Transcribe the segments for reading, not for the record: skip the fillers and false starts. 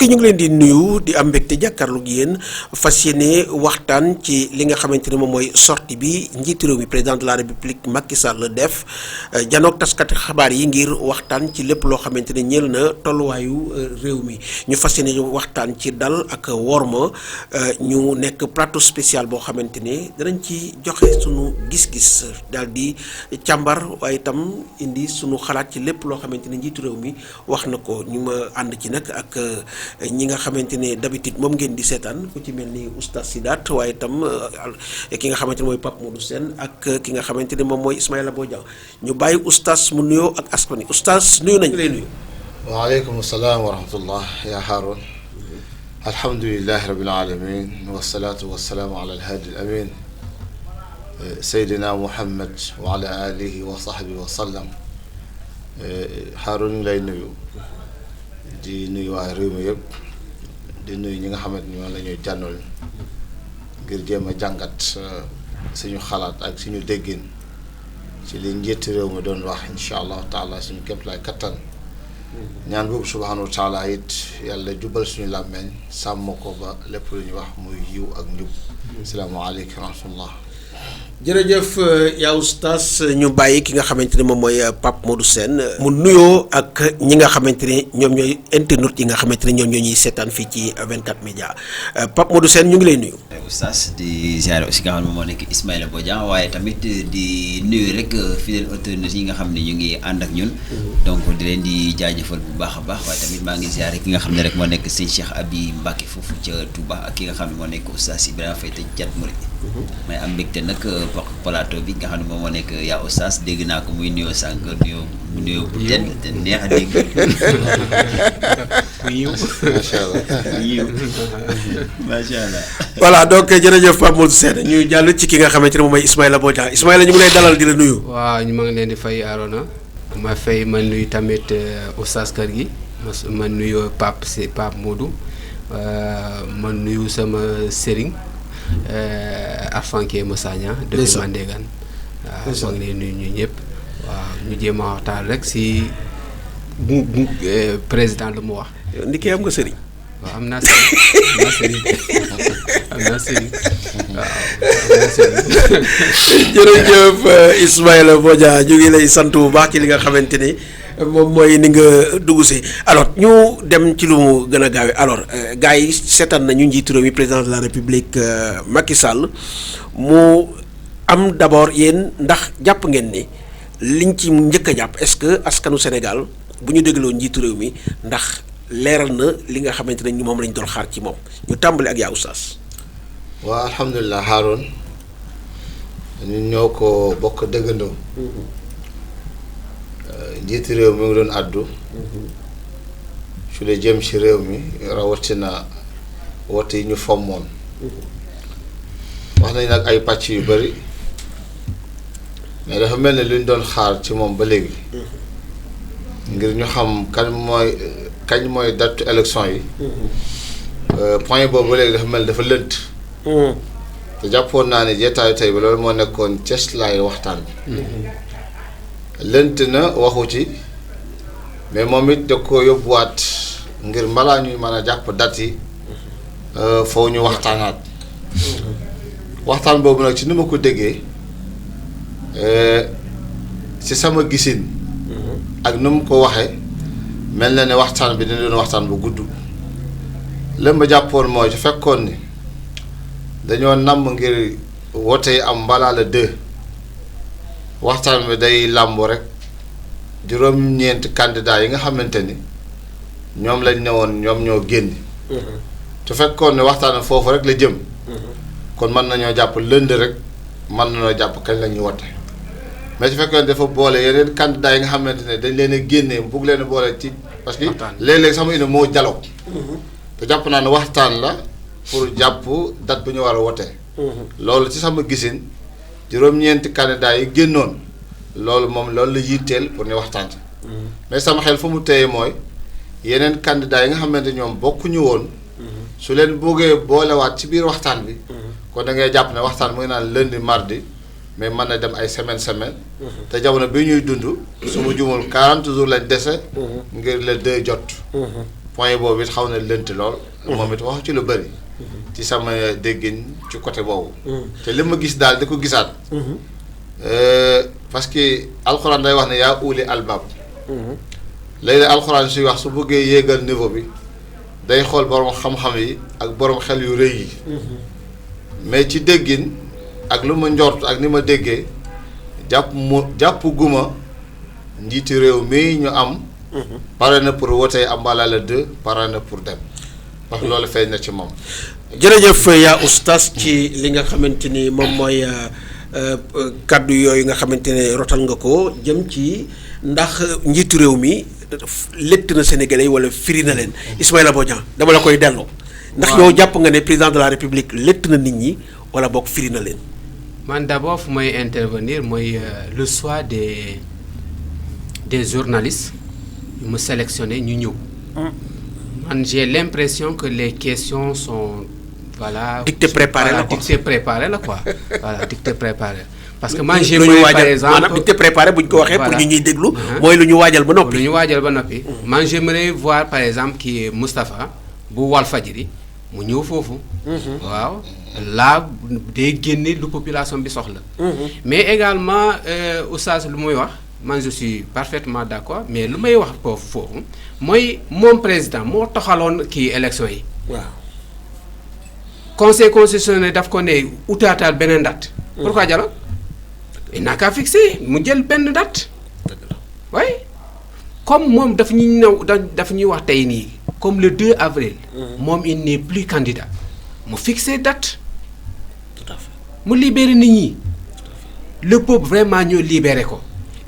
mbokk yi ñu ngi leen di nuyu di am mbégte jàkkaarloog yéen fas yéene waxtaan ci li nga xamante ne moom mooy sortie bi njiitu réew mi président de la république Macky Sall def janoog taskati xabaar yi ngir waxtaan ci lépp loo xamante ne ñeel na tolluwaayu réew mi ñu fas yéene waxtaan ci dal ak worma ñu nekk plateau spécial boo xamante ne danañ ci joxe sunu gis-gis daal di càmbar waaye itam indi sunu xalaat ci lépp loo xamante ne njiitu réew mi wax na ko ñu ma ànd ci nag ak ñi nga xamante ne d'habitude moom ngeen di seetaan ku ci mel ni oustaz Sidat waaye itam ki nga xamante ne mooy Pape Modou Sène ak ki nga xamante ne moom mooy Ismaïla Bodian ñu bàyyi oustaz mu nuyoo ak askan wi oustaz nuyu nañu lay nuyu. waaleykum salaam wa rahmatullah ya Haroun. alhamdulilahi rabbil alamin wasalaatu wasalaamu ala alhaadi al amin Seydina Muhammad wa ala alihi wa sahbihi wa sallam. Haroun ñu lay nuyu di nuyu waa réew mi yëpp di nuyu ñi nga xamante ni moom la ñuy jànnul ngir jéem a jàngat suñu xalaat ak suñu déggin ci li njiitu réew mi doon wax incha allahu taala suñu képp laay kattan ñaan boobu subhanahu wa taala it yàlla jubal suñu làmmeñ sàmm ko ba lépp lu ñu wax muy yiw ak njub. asalaamaaleykum wa rahmatullah. jërëjëf yaa oustaz ñu bàyyi ki nga xamante ne moom mooy Pape Modou Sène mu nuyoo ak ñi nga xamante ne ñoom ñooy internautes yi nga xamante ne ñoom ñoo ñuy seetaan fii ci 24 médias Pape Modou Sène ñu ngi lay nuyu. oustaz di ziare aussi nga xam ne moo nekk Ismaïla Bodian waaye tamit di nuyu rek fidèle internautes yi nga xam ne ñu ngi ànd ak ñun. donc di leen di jaajëfal bu baax a baax waaye tamit maa ngi ziare ki nga xam ne rek moo nekk sëñ Cheikh Abi Mbacke foofu ca Touba ak ki nga xam ne moo nekk oustaz Ibrahima Faye te Jat Mouride. may am mbégte nag plateau bi nga xam ne moom moo nekk yaa oustaz dégg naa ko muy nuyoo sànq nuyoo bu tedd te neex a dégg. macha allah macha allah. voilà donc jërëjëf Pape Modou Sène ñu jàll ci ki nga xamante ne moom mooy Ismaïla Bodian Ismaïla ñu ngi lay dalal di la nuyu. waaw ñu ma ngi leen di fay Arona ma fay ma nuyu tamit oustaz kër gi ma nuyu Pape Modou ma nuyu sama sëriñ. Arfanke Moussagna depuis Mandégan waaw maa ngi leen nuyu ñu ñëpp waaw ñu jéem a waxtaan rek si président lu mu wax. ndi kii am nga sëriñ. waaw am naa sëriñ jërëjëf Ismaïla Bodian ñu ngi lay sant bu baax ci li nga xamante ni moom mooy ni nga dugg si alors ñu dem ci lu mu gën a gaawee alors gars yi seetaan nañu njiitu réew mi président de la république Macky Sall mu am d'abord yéen ndax jàpp ngeen ni liñ ci njëkk a jàpp est-ce que askanu Sénégal bu ñu dégloo njiitu réew mi ndax leeral na li nga xamante ne moom lañ doon xaar ci moom ñu tàmbali ak yaa oustaz. waaw alhamdulilah Haroun ñu ñoo ko bokk dëggandoo. njiitu réew mi ngi doon àddu su dee jëm ci réew mi rawatina wote yi ñu fommoon wax nañ nag ay pàcc yu bari mais dafa mel ni lu ñu doon xaar ci moom ba léegi ngir ñu xam kañ mooy date élection yi point boobu ba léegi dafa mel dafa lënt te jàppoon naa ne jeetaayu tey bi loolu moo nekkoon ceeslaay waxtaan bi lënt na waxu ci mais moom it da ko yóbbuwaat ngir mbalaa ñuy mën a jàpp date yi foo ñu waxtaanaat waxtaan boobu nag ci ni ma ko déggee ci sama gisin ak nu mu ko waxee mel na ne waxtaan bi dina doon waxtaan bu gudd lëm ba jàppoon mooy su fekkoon ni dañoo namm ngir wote yi am mbalaa la 2 waxtaan bi day làmbu rek juróom-ñeenti candidat yi nga xamante ni ñoom lañ newoon ñoom ñoo génn su fekkoon ne waxtaan foofu rek la jëm kon mën nañoo jàpp lënd rek mën nañoo jàpp kañ la ñuy wote mais su fekkoon dafa boole yeneen candidat yi nga xamante ne dañ leen a génnee bugg leen a boole ci parce que léeg-léeg sama indi moo dialogue te jàpp naa ne waxtaan la pour jàpp date bu ñu war a wote loolu ci sama gisin juróom-ñeenti candidat yi génnoon loolu la yitteel pour ñu waxtaan ci mais sama xel fu mu téye mooy yeneen candidat yi nga xamante ñoom bokkuñu woon su leen bëggee boolewaat ci biir waxtaan bi kon da ngay jàpp ne waxtaan muy naan lundi mardi mais mën na dem ay semaine te jamono bi ñuy dund su ma jumul 40 jours lañ dese ngir le 2 jot point boobu it xaw na lënt lool. moom it wax ci lu bëri. ci sama déggin ci côté boobu. te li ma gis daal di ko gisaat. parce que alxuraan day wax ne yaa uuli albaab. léegi alxuraan suy wax su bëggee yéegal niveau bi day xool borom xam-xam yi ak borom xel yu rëy yi. mais ci déggin ak lu ma njort ak ni ma déggee jàpp guma njiiti réew mi ñu am. pare na pour wotee Ambala le 2 pare na pour dem parce que loolu feeñ na ci moom. jërëjëf yaa oustaz ci li nga xamante ni moom mooy kaddu yooyu nga xamante ne rotal nga ko jëm ci ndax njiitu réew mi létt na Sénégalais wala firi na leen Ismaïla Bodian dama la koy delloo. ndax yow jàpp nga ne président de la République létt na nit ñi wala boog firi na leen. man d'abord fu may intervenir mooy le choix des journalistes yu mu sélectionné ñu ñëw. man j'ai l'impression que les questions sont dicté préparé la quoi dicté préparé la quoi voilà dicté préparé parce que man j'aimerais par exemple maanaam dicté préparé bu ñu ko waxee pour ñu ñuy déglu mooy lu ñu waajal ba noppi. lu ñu waajal ba noppi. man j'aimerais voir par exemple kii Moustapha bu Walfadjri mu ñëw foofu. waaw là day génne lu population bi soxla. mais également oustaz lu muy wax. man je suis parfaitement d'accord mais lu may wax foofu mooy moom président moo taxaloon kii élection yi. waaw. conseil constitutionnel daf ko ne utaataal beneen date. pourquoi dialogue il n'a qu'à fixer mu jël benn date. oui comme moom daf ñuy ñëw daf ñuy wax tey nii comme le 2 avril. moom il n'est plus candidat mu fixer date. tout à fait mu libérer nit ñi. le peuple vraiment ñu libérer ko.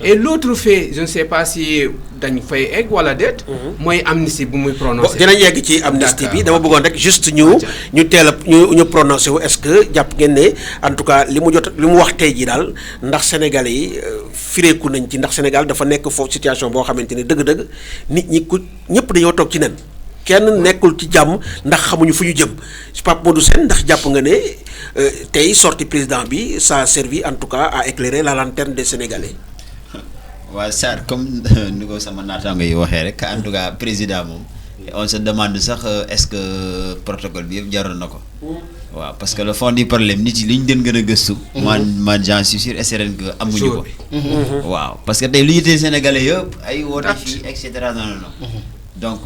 et l'autre fait je ne sais pas si dañ fay egg wala déet. mooy amnistie bu muy prononcé. dinañ yegg ci amnistie bi dama bëggoon rek juste ñu teel a ñu prononcé wu est-ce que jàpp ngeen ne en tout cas li mu wax tey jii daal ndax Sénégalais yi fireeku nañ ci ndax Sénégal dafa nekk foofu situation boo xamante ne dëgg-dëgg nit ñi ñëpp dañoo toog ci nen kenn nekkul ci jàmm ndax xamuñu fu ñu jëm Pape Modou Sène ndax jàpp nga ne tey sortie président bi ça a servi en tout cas à éclairer la lanterne des Sénégalais. waaw Sarr comme ni ko sama naataango yi waxee rek en tout cas président moom on se demande sax est-ce que protocole bi yëpp jaroon na ko. waaw parce que le fond du problème nit yi li ñu gën a gëstu. man j'en suis sûr et certain que amuñu ko. waaw parce que tey lu ñu tee Sénégalais yëpp ay woote fii et cetera non donc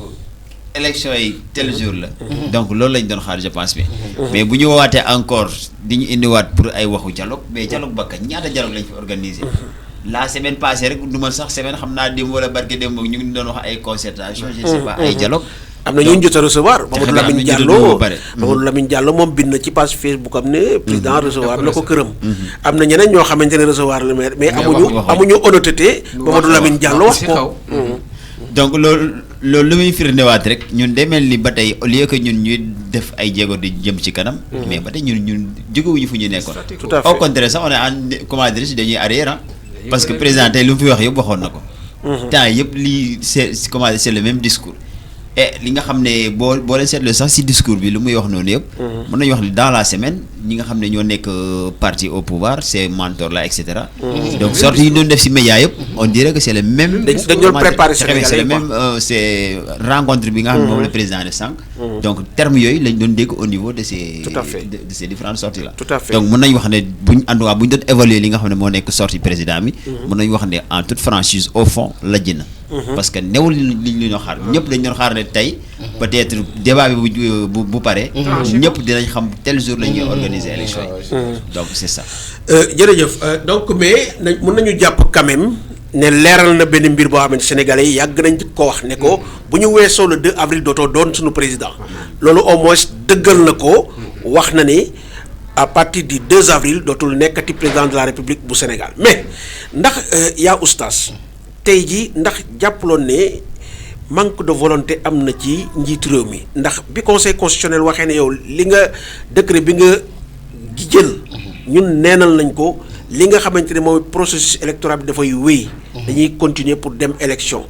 élection yi tel jour la. donc loolu lañ doon xaar je pense bi. mais bu ñu woowaatee encore di ñu indiwaat pour ay waxu dialogue mais dialogue ba kañ ñaata dialogue lañ fi organiser. la semaine passée rek du ma sax semaine xam naa démb wala barke démb ñu ngi doon wax ay concertation je sais pas ay dialogue. am na ñu jot a recevoir. Mamadou Lamine Diallo moom bind na ci page Facebook am ne président recevoir na ko këram. am na ñeneen ñoo xamante ne recevoir la mais amuñu honnêteté. Mamadou Lamine Diallo wax ko. donc loolu lu muy firndewaat rek ñun day mel ni ba tey au lieu que ñun ñuy def ay jéego di jëm ci kanam. mais ba tey ñun jógewuñu fu ñu nekkoon. tout à fait au contraire sax on est en comment dire dañuy arrière parce que président tey lu mu fi wax yëpp waxoon na ko. temps yëpp lii c'est le même discours. et li nga xam ne boo leen seetlu sax si discours bi lu muy wax noonu yëpp. mën nañu wax ni dans la semaine ñi nga xam ne ñoo nekk parti au pouvoir ces mentors là et cetera. donc sorte yi ñu doon def si média yëpp. on dirait que c'est le même. dañ doon préparer Sénégalais c'est le même c'est rencontre bi nga xam ne moom le président de sànq. donc termes yooyu lañ doon dégg au niveau de ces. tout à fait de ces différentes sorties là. tout à fait donc mën nañu wax ne buñ en tout cas buñ doon évaluer li nga xam ne moo nekk sortie président bi. mën nañu wax ne en toute franchise au fond lajj na. parce que newul li ñu doon xaar ñëpp dañ doon xaar ne tey peut-être débat bi bu pare. ñëpp dinañ xam tel jour la ñuy organiser élection yi. donc c'est ça. jërëjëf donc mais mën nañu jàpp quand même ne leeral na benn mbir boo xamante Sénégalais yi yàgg nañ ko wax ne ko bu ñu weesoo le 2 avril dootoo doon suñu président loolu au moins dëggal na ko wax na ni à partir du 2 avril dootul nekkati président de la République bu Sénégal mais ndax yaa oustaz tey jii ndax jàppaloon ne manque de volonté am na ci njiitu réew mi ndax bi conseil constitutionnel waxee ne yow li nga décret bi nga jël ñun neenal nañ ko li nga xamante ne mooy processus électoral bi dafay wéy dañuy continuer pour dem élection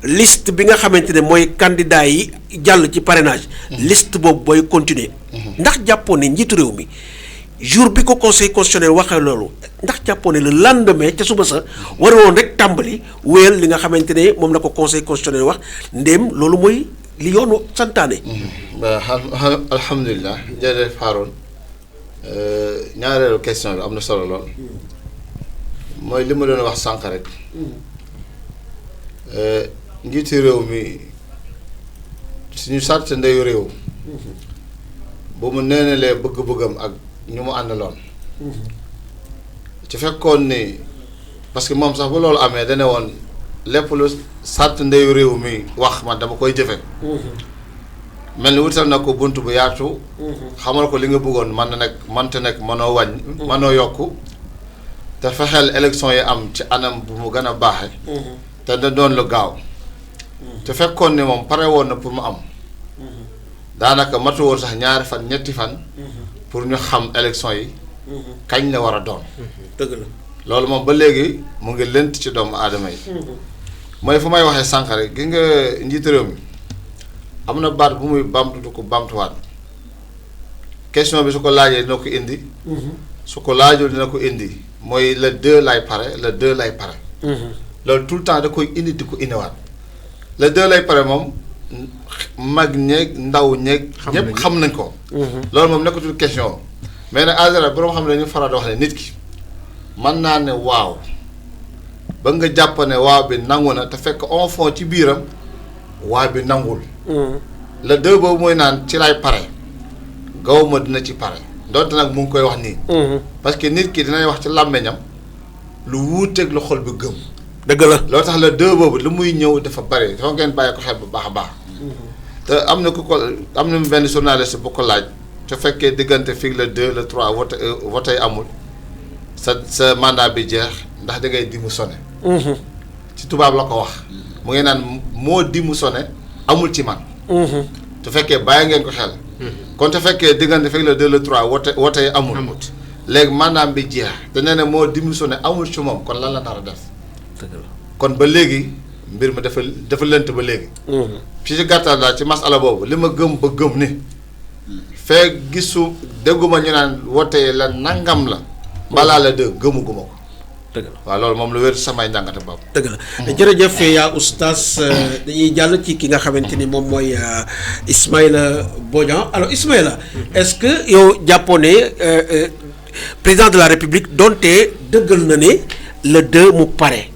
liste bi nga xamante ne mooy candidat yi jàll ci parrainage liste boobu booy continuer ndax jàppoon ne njiitu réew mi jour bi ko conseil constitutionnel waxee loolu ndax jàppoon ne le lendemain ca suba sa war woon rek tàmbali wéyal li nga xamante ne moom la ko conseil constitutionnel wax ndéem loolu mooy li yoonu santaane. alhamdulilah jërëjëf Haroun ñaareelu question bi am na solo lool mooy li ma doon wax sànq rek njiiti réew mi suñu sart ndeyu réew bu mu neenalee bëgg-bëggam ak ñu mu àndaloon ci fekkoon ni parce que moom sax bu loolu amee dane woon lépp lu sart ndeyu réew mi wax man dama koy jëfe mel ni wutal na ko bunt bu yaatu xamal ko li nga bëggoon man na nekk mënta nekk mënoo wàññ mënoo yokku te fexeel élection yi am ci anam bu mu gën a baaxe te da doon lu gaaw te fekkoon ni moom pare woon na pour mu am daanaka matu woon sax ñaari fan ñetti fan pour ñu xam élection yi kañ la war a doon dëgg la loolu moom ba léegi mu ngi lënt ci doomu aadama yi mooy fu may waxee sànq rek gi nga njiitu réew mi am na baat bu muy bamtu du ko bamtuwaat question bi su ko laajee dina ko indi su ko laajul dina ko indi mooy le 2 lay pare le 2 lay pare loolu tout le temps da koy indi di ko indiwaat le 2 lay pare moom mag ñeeg ndaw ñeeg ñëpp xam nañ ko loolu moom nekkatul question mais nag agera boroom xam ne dañu faral di wax ne nit ki mën naa ne waaw ba nga jàpp ne waaw bi nangu na te fekk en fond ci biiram waaw bi nangul le 2 boobu mooy naan ci lay pare gaw ma dina ci pare donte nag mu ngi koy wax nii parce que nit ki dinañ wax ci làmmeñam lu wuuteeg lu xol bi gëm dëgg la loolu tax le 2 boobu lu muy ñëw dafa bari dafa ngeen bàyyi ko xel bu baax a baax te am na ku ko am na benn journaliste bu ko laaj su fekkee diggante fii le 2 le 3 vote amul sa mandat bi jeex ndax da ngay démissionné ci tubaab la ko wax mu ngi naan moo démissionné amul ci man te fekkee bàyyi ngeen ko xel kon te fekkee diggante fii le 2 le 3 vote amul léegi mandat bi jeex te nee na moo démissionné amul ci moom kon lan la nar a def kon ba léegi mbir mi dafa lënt ba léegi fi ci gàttal daal ci masala boobu li ma gëm ba gëm ni fee gisu dégguma ñu naan wote la nangam la balaa la dëgg gëmuguma ko dëgg la waaw loolu moom lu wér samay njàngate bopp dëgg la jërëjëf yaa oustaz dañuy jàll ci ki nga xamante ni moom mooy Ismaïla Bodian alors Ismaïla est-ce que yow jàppoo ne président de la République donte dëggal na ne le 2 mu pare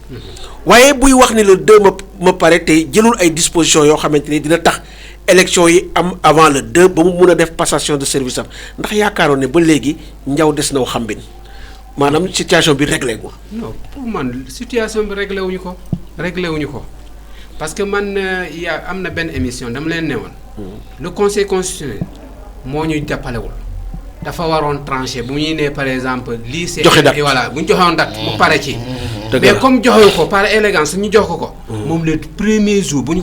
waaye buy wax ni le 2 ma pare te jëlul ay dispositions yoo xamante ni dina tax élection yi am avant le 2 ba mu mun a def passation de service am ndax yaakaaroon ne ba léegi njaw des na xam bin maanaam situation bi réglé gu. non pour man situation bi réglé wuñu ko parce que man am na benn émission dama leen ne woon le conseil constitutionnel moo ñu jàppalewul dafa waroon tranché bu ñuy nee par exemple lii c'est joxe date voilà bu ñu joxoon date bu pare ci mais comme joxewu ko par élégance ñu jox ko moom le premier jour bu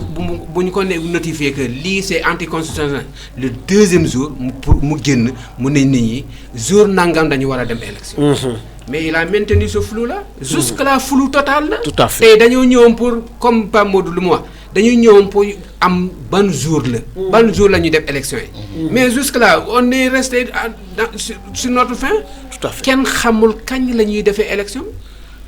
ñu ko notifié que lii c'est anticonstitutionnel le deuxième jour mu génn mu ne nit ñi jour nangam dañu war a dem élection mais il a maintenu ce flou là jusque là flou total la tout à fait tey dañoo ñëwoon pour comme Pape Modou lu mu wax dañuy ñëwoon pour am ban jour la ñuy def élection yi mais jusque là on est resté sur notre fin tout à fait kenn xamul kañ la ñuy defee élection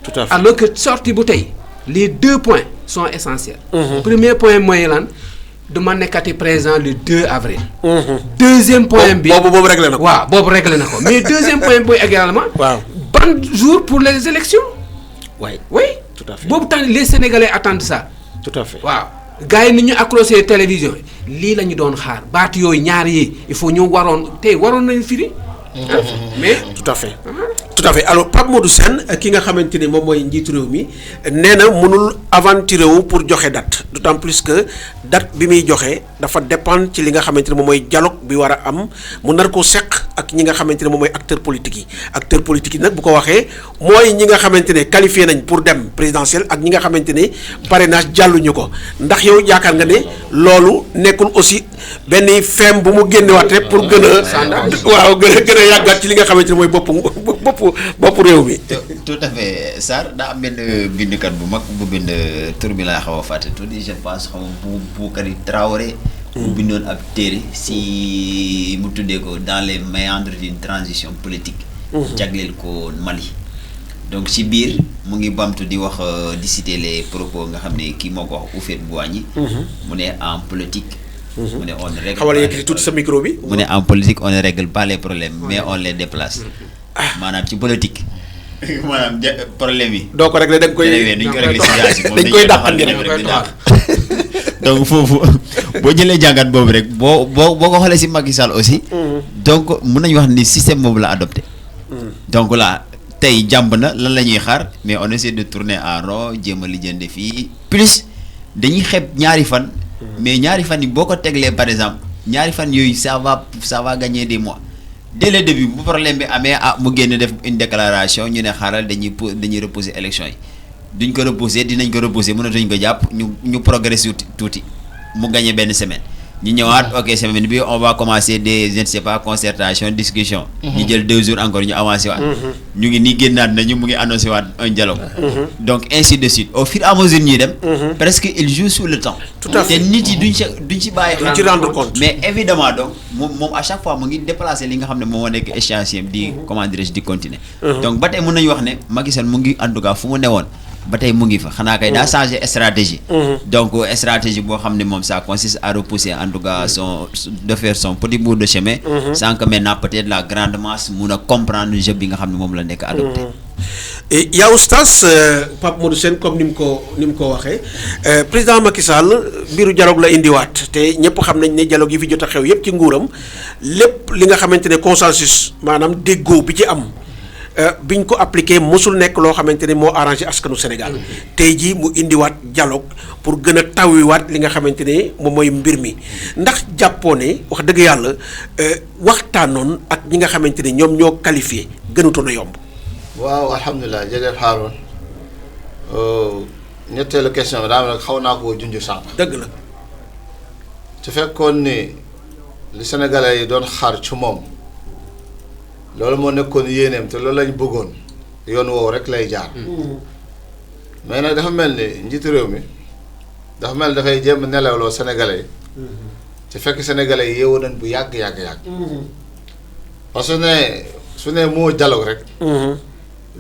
tout à fait alors que sortie bu tey les 2 points sont essentiels premier point mooy lan duma nekkati présent le 2 avril deuxième point bi boobu réglé na ko waaw boobu réglé na ko mais deuxième point bi également waaw ban jour pour les élections oui tout à fait boobu tamit les Sénégalais attendent ça tout à fait waaw gars yi ni ñu accroché télévision lii la ñu doon xaar baat yooyu ñaar yi il faut ñu waroon nañu firi mais tout à fait alors Pape Modou Sène ki nga xamante ni moom mooy njiitu réew mi nee na mënul aventuré wu pour joxe date d'autant plus que date bi muy joxe dafa dépendre ci li nga xamante ni moom mooy dialogue bi war a am mu nar ko seq ak ñi nga xamante ne moom mooy acteurs politiques yi nag bu ko waxee mooy ñi nga xamante ne qualifié nañ pour dem présidentielle ak ñi nga xamante ne parrainage jàlluñu ko ndax yow yaakaar nga ne loolu nekkul aussi benn feem bu mu génnewaat rek pour gën a yàggaat ci li nga xamante ne mooy bopp réew mi. tout à fait Sarr daa am benn bindkat bu mag bu bind tur bi laa xaw a fàtte tuuti je pense xam bu Boukary Traoré. mu bindoon ab téere si mu tuddee ko dans les méandres d'une transition politique. jagleel ko Mali. donc si biir mu ngi bamtu di wax di citer les propos nga xam ne kii moo ko wax Houphouët-Boigny. mu ne en politique mu ne on ne règle xawal pas yëkkati les tuuti sa problèmes. micro bi. mu ne en politique on ne règle pas les problèmes mais on les déplace. maanaam ci politique. maanaam problème yi. doo ko réglé da nga koy. nuñ ko réglé situation dañ koy dàqal ngeen ngeen rek di dàq. donc foofu boo jëlee jàngat boobu rek boo ko xoolee si Macky Sall aussi. donc mun nañu wax ni système boobu la adopté. donc là tey jàmb na lan la ñuy xaar mais on essaie de tourner en rond jéem a lijjante fii plus dañuy xeeb ñaari fan. mais ñaari fan yi boo ko teglee par exemple ñaari fan yooyu ça va gagner des mois. dès le début bu problème bi amee mu génn def une déclaration ñu ne xaaral dañuy repousser élection yi duñ ko repousser dinañ ko repousser mënatuñ ko jàpp ñu progresser tuuti mu gagné benn semaine ñu ñëwaat ok semaine bi on va commencer des je ne sais pas concertation discussion. ñu jël 2 jours encore ñu avancé waat. ñu ngi nii génnaat nañu mu ngi annoncé waat un dialogue. donc ainsi de suite au fur et à mesure ñuy dem. presque il joue sur le temps. tout à fait te nit yi duñ ci bàyyi. duñ ci rendre compte mais évidemment donc moom à chaque fois mu ngi déplacer li nga xam ne moom moo nekk échéancier di comment dirais-je di continuer. donc ba tey mën nañu wax ne Macky Sall mu ngi en tout cas fu mu newoon. ba tey mu ngi fa xanaa kay daa changé stratégie. donc stratégie boo xam ne moom ça consiste à repousser en tout cas de faire son petit bout de chemin. sans que maintenant peut-être la grande masse mun a comprendre jeu bi nga xam ne moom la nekk adopté. et yaa oustaz Pape Modou Sène comme ni mu ko waxee président Macky Sall mbiru dialogue la indiwaat te ñëpp xam nañ ne dialogue yi fi jot a xew yëpp ci nguuram lépp li nga xamante ne consensus maanaam déggoo bi ci am. biñ ko appliqué mosul nekk loo xamante ne moo arrangé askanu Sénégal tey jii mu indiwaat dialogue pour gën a tawiwaat li nga xamante ne moom mooy mbir mi ndax jàppoo ne wax dëgg yàlla waxtaanoon ak ñi nga xamante ne ñoom ñoo qualifié gënutoon a yomb. waaw alhamdulilah jërëjëf Haroun ñetteelu question bi daanaka xaw naa koo junj sànq. dëgg la. su fekkoon ni li Sénégalais yi doon xaar ci moom. loolu moo nekkoon yéeneem te loolu lañ bëggoon yoon woowu rek lay jaar. mais nag dafa mel ni njiitu réew mi dafa mel ni dafay jéem a nelawloo sénégalais yi. ci fekk sénégalais yi yeewu nañ bu yàgg. parce que su ne moo dialogue rek.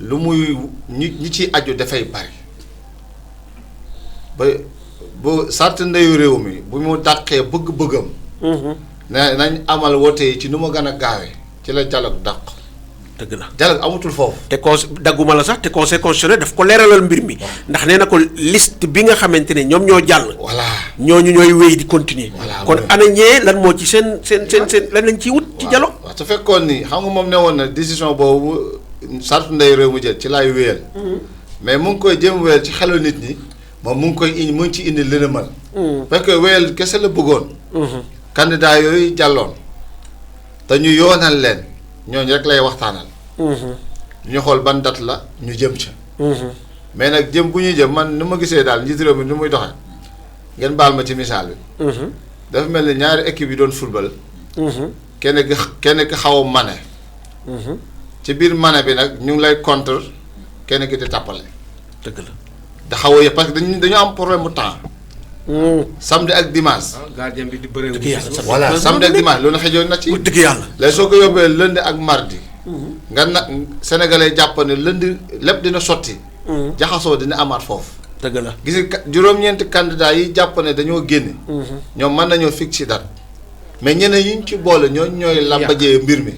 lu muy ñi ciy aju dafay bari ba bu sart ndeyu réew mi bu mu dàqee bëgg-bëggam. ne nañ amal woote yi ci nu ma gën a gaawee. ci la dialogue dàq. dëgg la dialogue amatul foofu. te dagguma la sax te conseil constitutionnel daf ko leeralal mbir mi. ndax nee na ko liste bi nga xamante ne ñoom ñoo jàll. voilà ñooñu ñooy wéy di continuer. voilà kon ana ñee lan moo ci seen lan lañ ciy wut. ci dialogue waaw su fekkoon ni xam nga moom ne woon na décision boobu sartu ndey réew mu jël ci laay wéyal. mais mu ngi koy jéem wéyal ci xelu nit ñi moom mu ngi ci indi lëndëmal. parce que wéyal kese la bëggoon. candidat yooyu jàlloon. te ñu yoonal leen ñooñu rek lay waxtaanal. ñu xool ban date la ñu jëm ca. mais nag jëm bu ñuy jëm man ni ma gisee daal njiitu réew mi ni muy doxee ngeen baal ma ci misaal bi. dafa mel ni ñaari équipe yi doon football. kenn ki xaw a mane. ci biir mane bi nag ñu ngi lay contre kenn ki di tàppale. dëgg la da xaw a yëpp parce que dañu am problème mu temps. samedi ak dimanche. gardien bi di bëree voilà samedi ak dimanche loolu xëjoon na ci. dëgg yàlla. léegi soo ko yóbbee lundi ak mardi. nga sénégalais jàpp ne lundi lépp dina sotti. jaxasoo dina amaat foofu. dëgg la gis nga juróom-ñeenti candidat yi jàpp ne dañoo génne. ñoom mën nañoo fixé date. mais ñeneen yi ñu ci boole ñooy lambajee mbir mi.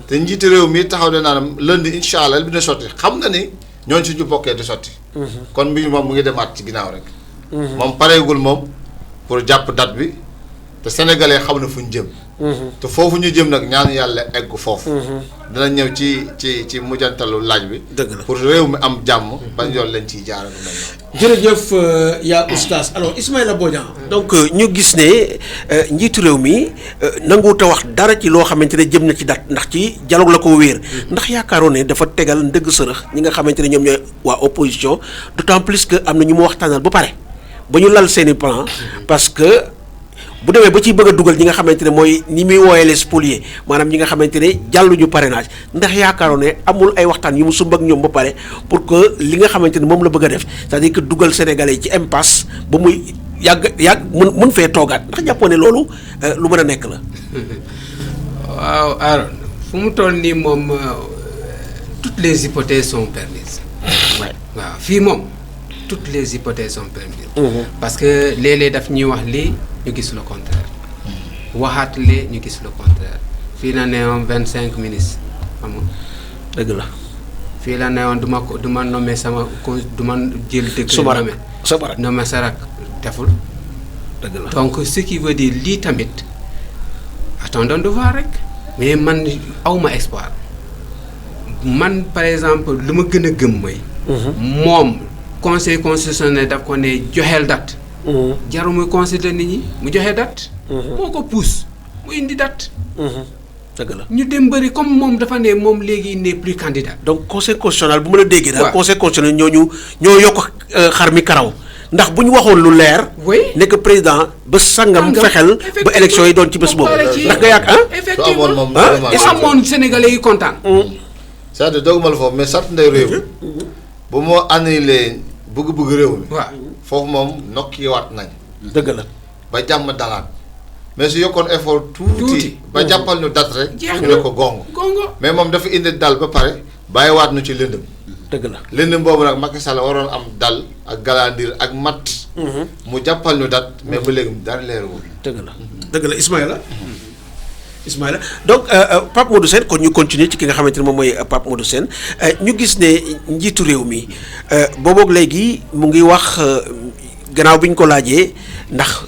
te njiiti réew mi taxaw de naan lundi incha allah dina sotti xam na ni ñooñu suñu bokkee di sotti. kon mbir moom mu ngi demaat ci ginnaaw rek. moom pareegul moom pour jàpp date bi te sénégalais xam na fu ñu jëm. te foofu ñu jëm nag ñaan yàlla egg foofu. dina ñëw ci mujjantalu laaj bi. dëgg la pour réew mi am jàmm. bañ yoon lañ ciy jaarale mel noonu. jërëjëf yaa oustaz alors Ismaïla Bodian. donc ñu gis ne njiitu réew mi nanguwut a wax dara ci loo xamante ne jëm na ci date ndax ci dialogue la ko wéer. ndax yaakaaroon ne dafa tegal ndëgg sërëx ñi nga xamante ne ñoom ñooy waa opposition d'autant plus que am na ñu mu waxtaanal ba pare ba ñu lal seeni plan parce que. bu demee ba ciy bëgg a dugal ñi nga xamante ne mooy ni muy wooyee les spoliés maanaam ñi nga xamante ne jàlluñu parrainage ndax yaakaaroon ne amul ay waxtaan yu mu sumb ak ñoom ba pare pour que li nga xamante ne moom la bëgg a def c'est-à-dire que dugal sénégalais yi ci impasse ba muy yàgg mun fee toogaat ndax jàppoo ne loolu lu mën a nekk la. waaw Aaron fu mu toll nii moom toutes les hypothèses sont permises. waaw fii moom toutes les hypothèses sont permises. parce que léeg-léeg daf ñuy wax lii. ñu gis le contraire. waxaat lee ñu gis le contraire fii la neewoon 25 ministres amul dëgg la fii la neewoon du ma nommé sama du ma jël dëkk suma rak nommé sama rak nommé sa rak deful dëgg la donc ce qui veut dire lii tamit attendons de voir rek mais man awma espoir man par exemple lu ma gën a gëm mooy moom conseil constitutionnel daf ko ne joxeel date jaru muy consulter nit ñi mu joxe date moo ko pousse mu indi date dëgg la ñu dem bëri comme moom dafa ne moom léegi il n'est plus candidat donc conseil constitutionnel bu ma la déggee daal waaw. conseil constitutionnel ñoo yokk xar mi karaw ndax bu ñu waxoon lu leer oui nekk président ba sangam fexel ba élection yi doon ci bés boobu ndax nga yàgg su amoon moom ah, vraiment su amoon sénégalais yi kontaan c'est-à-dire dooguma la foofu mais sant ndey réew bu moo annulé bëgg-bëgg réew mi waaw foofu moom nokkiwaat nañ dëgg la ba jàmm dalaat mais su yokkoon effort Tuuti. tuuti ba jàppal ñu date rek Jeex ñu na. ne ko gongo gongo mais moom dafa indi dal ba pare bàyyiwaat nu ci lëndëm dëgg la lëndëm boobu nag Macky Sall waroon am dal ak galandir ak mat mu jàppal ñu date mais ba léegi dara leerul dëgg la dëgg la Ismaïla donc Pape Modou Sène kon ñu continuer ci ki nga xamante ne moom mooy Pape Modou Sène ñu gis ne njiitu réew mi booboog léegi mu ngi wax gannaaw bi ñu ko laajee ndax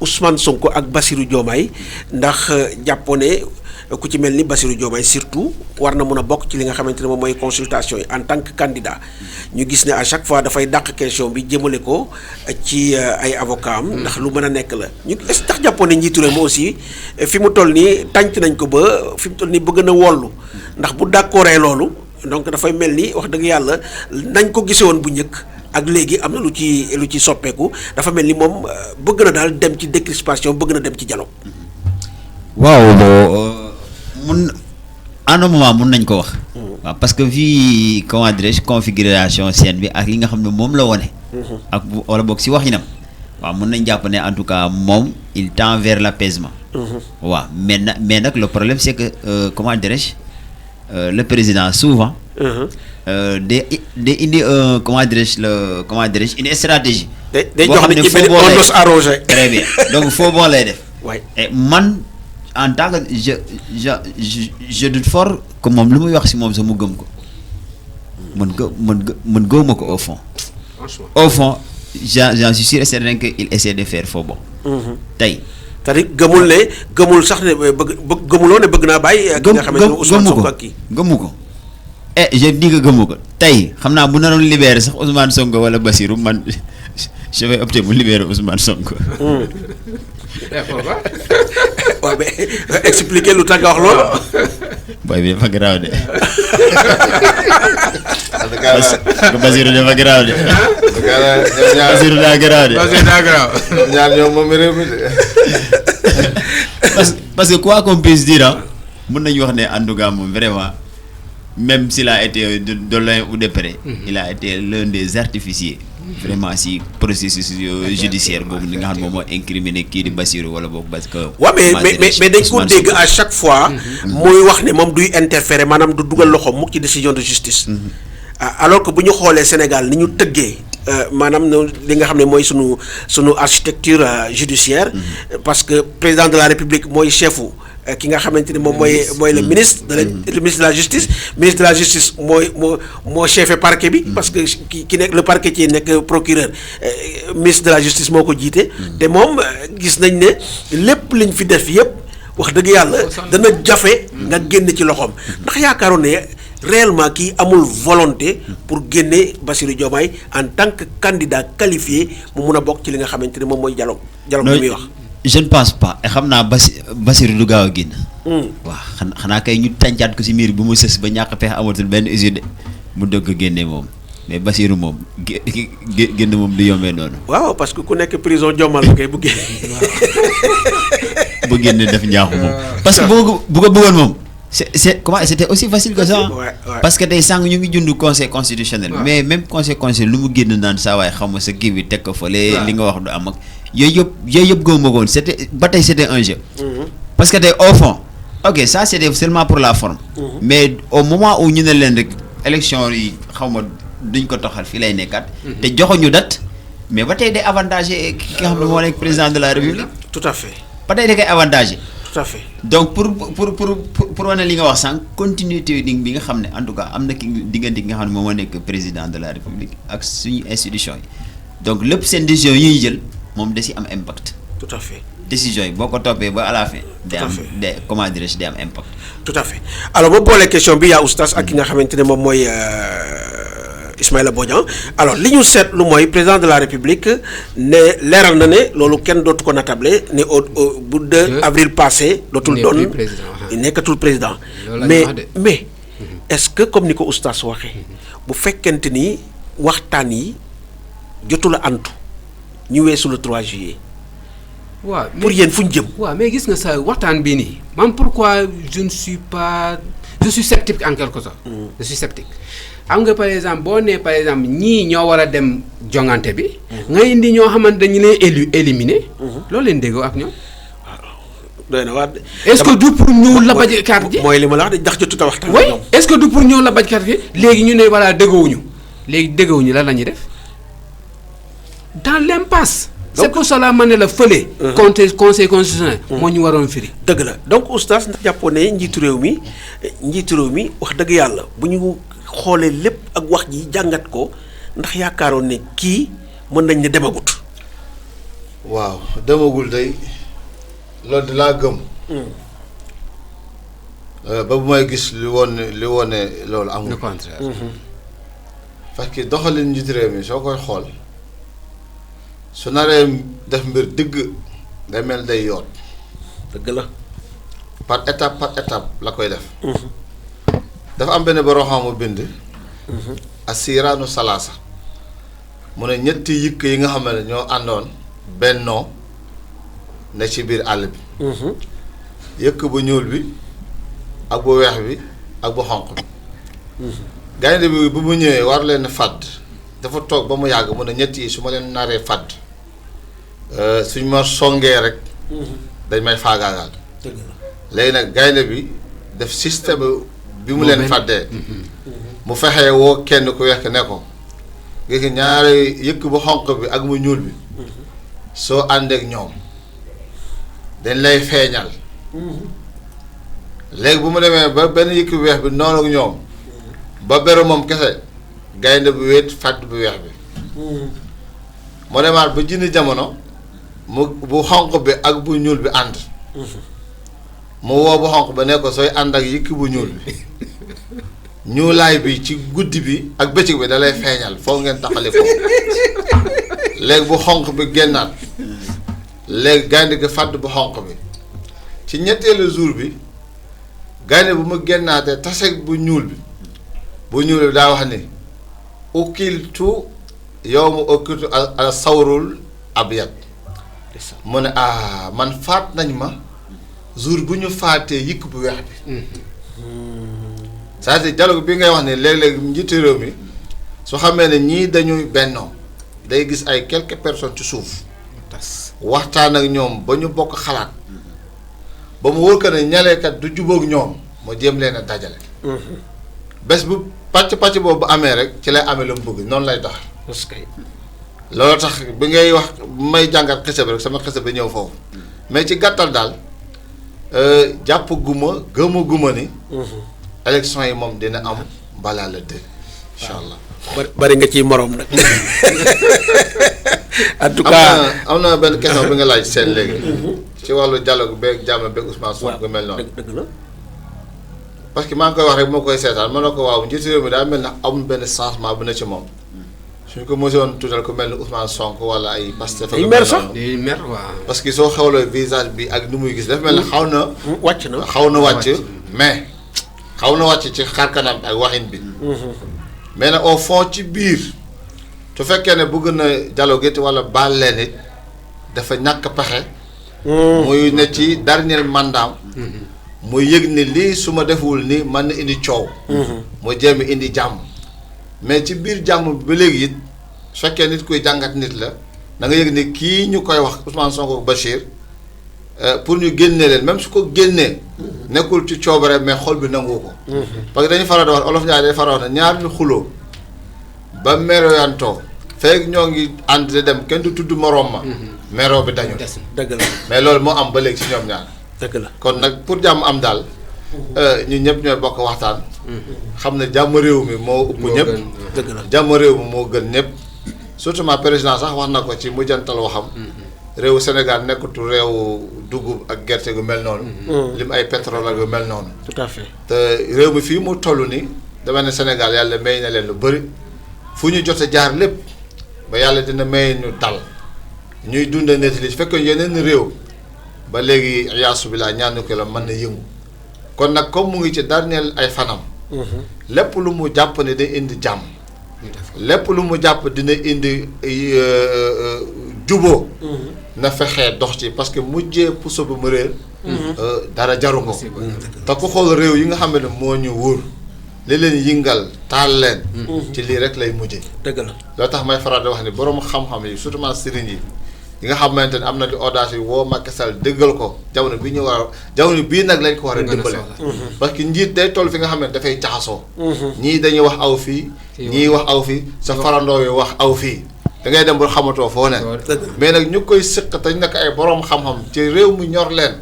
Ousmane Sonko ak Bassirou Diomaye ndax jàppoo ne ku ci mel ni Bassirou Diomaye surtout war na mun a bokk ci li nga xamante ne moom mooy consultation yi en tant que candidat ñu gis ne à chaque fois dafay dàq question bi jëmale ko ci ay avocat am ndax lu mën a nekk la ñu est-ce que tax jàppoon ne njiitu réew mi aussi fi mu toll nii tànc nañ ko ba fi mu toll nii bëgg na wollu ndax bu d'accordee loolu donc dafay mel ni wax dëgg yàlla nañ ko gisee woon bu njëkk ak léegi am na lu ci soppeeku dafa mel ni moom bëgg na daal dem ci décrispation bëgg na dem ci dialogue. waaw mun à un moment mun nañ ko wax. waaw parce que vu comment dirais-je configuration scène bi ak li nga xam ne moom la wone ak wala boog si waxinam waaw mun nañ jàpp ne en tout cas moom il tend vers l'apaisement. waaw mais nag le problème c'est que comment dirais-je le président souvent. day indi comment dirais-je une stratégie. day jox nit ñi benn ondos arrosé. très bien donc faux bon lay def. waay et man en tant que je doute fort que moom lu muy wax si moom sax mu gëm ko mën gëwuma ko au fond. franchement au fond j'en suis sûr et certain que il essaie de faire faux bon. tey. c'est-à-dire gëmul sax ne gëmuloo ne bëgg naa bàyyi. ki nga xamante ne Ousmane Sonko ak kii gëmu ko et je dis que gëmu ko tey xam naa bu naroon libérer sax Ousmane Sonko wala Bassirou man je vais opter pour libérer Ousmane Sonko. waaw mais expliquer lu tax nga wax loolu. boy bi dafa garaaw de. Bassirou dafa garaaw de. Bassirou daa garaaw de. ñaar ñoom moom réew mi de. parce que quoi qu'on puisse dire mën nañu wax ne en tout cas moom vraiment même s'il a été de loin ou de près. il a été l'un des artificiers. vraiment si processus judiciaire boobu li nga xam ne moom moo incriminé kii di Bassirou wala boobu parce que. waaw mais dañ ko dégg à chaque fois. muy wax ne moom duy interférer maanaam du dugal loxo mukk ci décision de justice. alors que bu ñu xoolee Sénégal ni ñu tëggee maanaam li nga xam ne mooy sunu architecture judiciaire. parce que président de la République mooy chefu. ki nga xamante ni moom mooy le ministre le ministre de la justice ministre de la justice moo chefé parquet bi parce que ki nekk le parquetier nekk procureur ministre de la justice moo ko jiite te moom gis nañ ne lépp liñ fi def yépp wax dëgg yàlla dana jafe nga génn ci loxoom ndax yaakaaroon ne réellement kii amul volonté pour génne Bassirou Diomaye en tant que candidat qualifié mu mun a bokk ci li nga xamante ni moom mooy dialogue bi muy wax. je ne pense pas et xam naa Bassirou du gaaw a génn. waaw xanaa kay ñu tàncaat ko si miir bu mu sës ba ñàkk pexe amatul benn usine mu dëgg a génne moom mais Bassirou moom génn moom du yombee noonu. waaw parce que ku nekk prison jommal kay bu génne. bu génne def njaaxu moom. parce que bu ko bëggoon moom. c'était aussi facile que ça. parce que tey sànq ñu ngi jund conseil constitutionnel. mais même conseil constitutionnel lu mu génn naan saa waay xam nga sa kii bi teg ko fële. li nga wax du am ak. yooyu yëpp gëmuma ko woon c'était ba tey c'était un jeu. parce que tey au fond ok ça c'était seulement pour la forme. mais au moment où ñu ne leen rek élection yi xaw ma duñ ko toxal fii lay nekkaat. te joxuñu date mais ba tey day avantage ki nga xam ne moo nekk président de la République. tout à fait. ba tey da koy avantage. tout à fait. donc pour wane li nga wax sànq continuité bi nga xam ne en tout cas am na ki diggante ki nga xam ne moom moo nekk président de la république ak suñu institution yi donc lépp seen décision yi ñuy jël moom da si am impact. tout à fait. décision yi boo ko toppee ba à la fin. day am day comment dirais-je day am impact. tout à fait alors boo boolee question bi yaa oustaz ak ki nga xamante ne moom mooy Ismaïla Bodian alors li ñu seetlu mooy président de la république ne leeral na ne loolu kenn dootu ko natable ne au bu 2 avril passé. dootul doon nekkatul président. mais est-ce que comme ni ko oustaz waxee bu fekkente ni waxtaan yi jotul a antu ñu weesu le 3 juillet. waaw pour yéen fu ñu jëm. waaw mais gis nga sa waxtaan bii nii man pourquoi je suis sceptique en quelque sorte. je suis sceptique xam nga par exemple boo nee par exemple ñii ñoo war a dem jongante bi. nga indi ñoo xamante dañu leen éliminer. loolu leen déggoo ak ñoom. doy na waat est-ce que du pour ñëw labaj carte ji. mooy li ma la wax de ndax jotut a waxtaan ak ñoom. est-ce que du pour ñëw labaj carte ji léegi ñu ne voilà déggowuñu léegi déggowuñu lan la ñuy def dans l'impasse. c'est pour cela ma ne la fële. conseil constitutionnel. moo ñu waroon firi. dëgg la donc oustaz ndax jàppoo ne njiitu réew mi wax dëgg yàlla bu ñu xoolee lépp ak wax ji jàngat ko ndax yaakaaroon ne kii mën nañ ne demagut. waaw demagul day loolu de laa gëm. ba bu may gis li woon loolu amul. le contraire. parce que doxalin njiitu réew mi soo koy xool. su naree def mbir dëgg day mel day yoon. dëgg la. par étape la koy def. dafa am benn borom xam-xam bind. asiraanu salaasa. mu ne ñetti yëkk yi nga xam ne ñoo àndoon bennoo ne ci biir àll bi. yëkk bu ñuul bi ak bu weex bi ak bu xonq bi. gaynde bi bu mu ñëwee war leen fàdd dafa toog ba mu yàgg mu ne ñett yi su ma leen naree fàdd suñ ma songee rek dañ may faagaagaal. léegi nag gaynde bi def système bi mu leen fàddee mu fexee woo kenn ku weex ne ko gis ñaari yëkk bu xonq bi ak mu ñuul bi soo àndeek ñoom dañ lay feeñal. léegi bu mu demee ba benn yëkk bu weex bi noonu ak ñoom ba beru moom kese gaynde bu wéet fàdd bu weex bi mu demaat ba jinni jamono mu bu xonq bi ak bu ñuul bi ànd mu woo bu xonq ba ne ko sooy ànd ak yëkk bu ñuul bi ñuulaay bi ci guddi bi ak bëccëg bi da lay feeñal foo ngeen taxali ko léegi bu xonq bi génnaat léegi gaynde gi fàdd bu xonq bi ci ñetteelu jour bi gaynde bu ma génnaatee taseeg bu ñuul bi daa wax ni ukiltu yow mu ukiltu al sawrul abyad mu ne man faat nañ ma jour bu ñu faatee yëkk bu weex bi. c'est-à-dire dialogue bi ngay wax ne léeg-léeg njiitu réew mi su xamee ne ñii dañuy bennoo day gis ay quelques personnes ci suuf waxtaan ak ñoom ba ñu bokk xalaat ba mu wóor ko ne ñaleekat du jubóog ñoom mu jéem leen a dajale. bés bu pàcc boobu amee rek ci lay amee lu mu bëgg noonu lay dox. parce que loolu tax bi ngay wax may jàngat xese bi rek sama xese bi ñëw foofu mais ci gàttal daal jàpp guma ni. élection yi moom dina am balaa la dé incha allah. bari nga ciy morom nag. en tout cas am na benn question bi nga laaj seen léegi. ci wàllu dialogue beeg jàmm beeg Ousmane Sonko mel noonu. dëgg la. parce que maa ngi koy wax rek moo koy seetaan ma ne ko waaw njiitu réew mi daa mel ne amul benn changement bu ne ci moom suñ ko mosoon tuutal ku mel ni Ousmane Sonko wala ay Pastef. ay mer sax day mer waaw. parce que soo xewlee visage bi ak ni muy gis dafa mel ne xaw na wàcc mais xaw na wàcc ci xarkanam ak waxin bi. mais nag au fond ci biir su fekkee ne bëgg na dialogue it wala baal leen it dafa ñàkk pexe. muy ne ci dernier mandat. muy yëg ni lii su ma deful ni mën na indi coow. mu jéem indi jàmm. mais ci biir jàmm ba léegi it su fekkee nit kuy jàngat nit la da nga yëg ni kii ñu koy wax Ousmane Sonko Bachir pour ñu génnee leen même su ko génnee. nekkul ci coobare mais xol bi nangu ko. parce que dañu faral di wax olof Ndiaye day faral di wax ne ñaar ñu xuloo ba meroyantoo fekk ñoo ngi ànd di dem kenn du tudd moroom ma. meroo bi dañu des na. dëgg la mais loolu moo am ba léegi ci ñoom ñaar dëgg la kon nag pour jàmm am daal ñun ñëpp ñooy bokk waxtaan xam ne jàmm réew mi moo ëpp ñëpp dëgg la jàmm réew mi moo gën ñëpp surtout ma président sax wax na ko ci mujjantal waxam réewu Sénégal nekkatul réewu dugub ak gerte gu mel noonu lim ay pétrole ak gu mel noonu tout à fait te réew mi fii mu toll ni dama ne Sénégal yàlla may na leen lu bëri fu ñu jot a jaar lépp ba yàlla dina may ñu dal ñuy dunda nettali su fekkee yeneen réew ba léegi yaasu bi laa ñaanu ko la mën na yëngu kon nag comme mu ngi ci dernier ay fanam lépp lu mu jàpp ne day indi jàmm lépp lu mu jàpp dina indi juboo na fexee dox ci parce que mujjee puso bu mu réer dara jaru ko te ku xool réew yi nga xam ne moo ñu wóor li leen yëngal taal leen ci lii rek lay mujjee dëgg la loo tax may faral di wax ni borom xam-xam yi surtout sëriñ yi nga xamante ne am na di audace yi woo Macky Sall dëggal ko jamono bii ñu war a jamono bii nag lañ ko war a dimbale parce que njiit day toll fi nga xam ne dafay caxasoo ñii dañuy wax aw fii ñii wax aw fii sa farandoo yi wax aw fii da ngay dem ba xamatoo foo ne mais nag ñu koy sëq te ñu nekk ay borom xam-xam ci réew mi ñor leen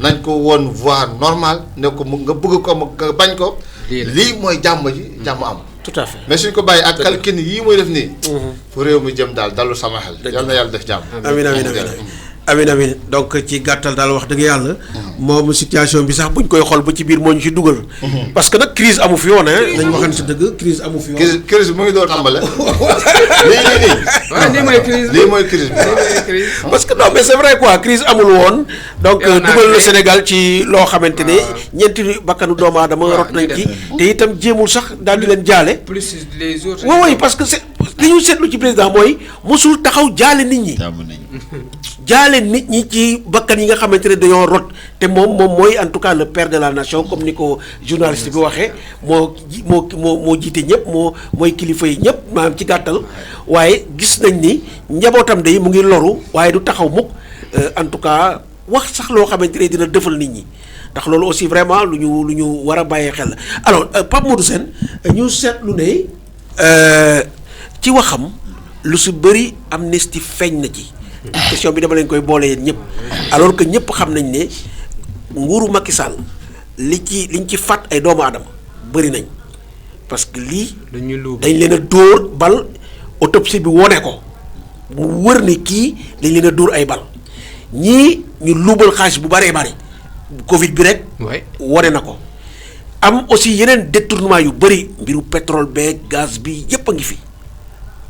nañ ko woon voie normale ne ko mu nga bëgg ko mu nga bañ ko lii mooy jàmm ji jàmm am tout à fait mais suñ ko bàyyi ak kalkin yii muy def nii fu réew mi jëm daal dalu sama xel yal na yàlla def jàmm amin amin donc ci gàttal daal wax dëgg yàlla moom situation bi sax buñ koy xool ba ci biir moo ñu ci dugal parce que nag crise amu fi woon nañ waxan si dëgg crise amu fi woon crise bi mu ngi door tàmbale waaw lii mooy crise lii mooy crise bi parce que non mais c'est vrai quoi crise amul woon donc dugal na Sénégal ci loo xamante ne ñeenti bakkanu doomu aadama rot nañ ci te itam jéemul sax daal di leen jaale plus les autres oui parce que c'est li ñu seetlu ci président mooy mosul taxaw jaale nit ñi jaale nit ñi ci bakkan yi nga xamante ne dañoo rot te moom mooy en tout cas le père de la nation comme ni ko journaliste bi waxee moo jiite ñëpp mooy kilifa yi ñëpp maanaam ci gàttal waaye gis nañ ni njabootam day mu ngi loru waaye du taxaw mukk en tout cas wax sax loo xamante ne dina defal nit ñi ndax loolu aussi vraiment lu ñu war a bàyyee xel alors Pape Modou Sène ñu seetlu ne ci waxam lu si bëri amnistie feeñ na ci. question bi dama leen koy boole yéen ñëpp alors que ñëpp xam nañ ne nguuru Macky Sall liñ ci fàtt ay doomu aadama bëri nañ parce que lii dañ leen a dóor bal autopsie bi wone ko mu wër ne kii dañ leen a dóor ay bal ñii ñu luubal xaalis bu bëree bëri Covid bi rek wone na ko am aussi yeneen détournement yu bëri mbiru pétrole beeg gaz bi yëpp a ngi fi